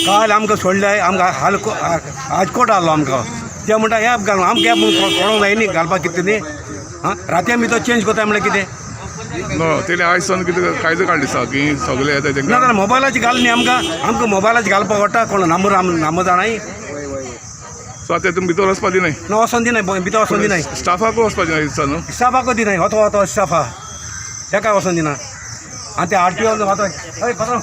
काल आमकां सोडले, आमकां हाल हाजकोट आहलो आमकां. ते म्हणटा ॲप घाल, आमकां ॲप कोणूंक जाय न्ही घालपाक कितें न्ही. आं, राती आमी तो चेंज करता म्हणल्यार कितें? ना, तेणी आयज सावन कितें कायदो काडले दिसता की सगळे येता ना तांकां. जाल्यार मोबायलाचेर घाल न्ही आमकां. आमकां मोबायलाचेर घालपाक पडटा. कोण नंबर नंबर जाणाय. सो आतां तुमी भितर वचपा दिनाय? ना, वचोन दिनाय, भितर वचोन दिनाय. स्टाफाकूय वचपा दिनाय दिसता न्हू? स्टाफाकूय दिनाय. होतो होतो स्टाफ आहा, तेका वचोन दिना. आनी ते आर टी ओ होतो, हय पात्रांव,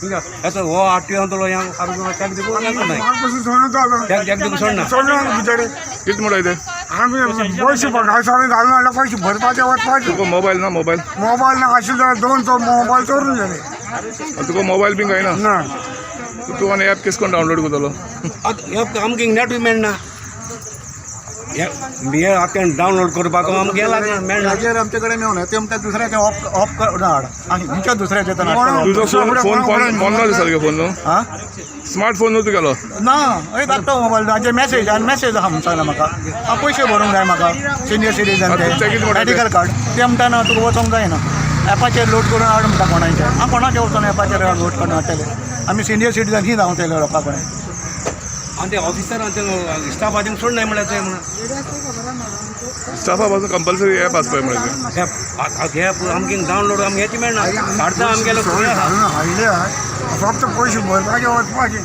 हिंगा येतो हो आर टी ओ तो ताका दिकून हें करनाय. ताका दिकून सोडना. कितें म्हणटा ते? आमी पयशे घालून घालून हाडले, पयशे भरपाचे वचपाचे. तुका मोबायल ना? मोबायल? मोबायल ना आशिल्लो, दोन तो मोबायल चोरून गेले. तुका मोबायल बी कांय ना? ना. तूं आनी ॲप केस कोण डावनलोड करतलो? आतां आमकां नॅटूय मेळना. हे आतां डावनलोड करपाक आमकां हें लागना, मेळना. हाजेर आमचे कडेन मेवना. ते म्हणटा दुसऱ्याचे ऑफ ऑफ करून हाड आनी खंयच्या दुसऱ्याचे तर. तुजो फोन फोन फोन फोन दिसता तुगे फोन न्हू? आं. स्मार्ट फोन न्हू तुगेलो? ना, हय, धाकटो मोबायल. हाजेर मॅसेज आनी मॅसेज आहा म्हणून सांगला म्हाका. हांव पयशे भरूंक जाय म्हाका सिनियर सिटीजन. आं, ते कितें म्हणटा ते? Medical card. ते म्हणटा ना, तुका वचोंक जायना, एपाचेर लोड करून हाड म्हणटा कोणाचे. हांव कोणाचे वचोन एपाचेर लोड करून हाडटले? आमी सिनियर सिटीजन ही धांवतले लोकां कडेन. आनी ते ऑफिसर आनी ते स्टाफा तेंका सोडनाय म्हणल्यार ते म्हणून. स्टाफा पासून कंपल्सरी ॲप आसपाय म्हणल्यार. ॲप, हे आमकां डावनलोड आमकां हेच मेळना, काडता आमगेलो. घालून हाडले, फक्त पयशे भरपाचे वचपाचे.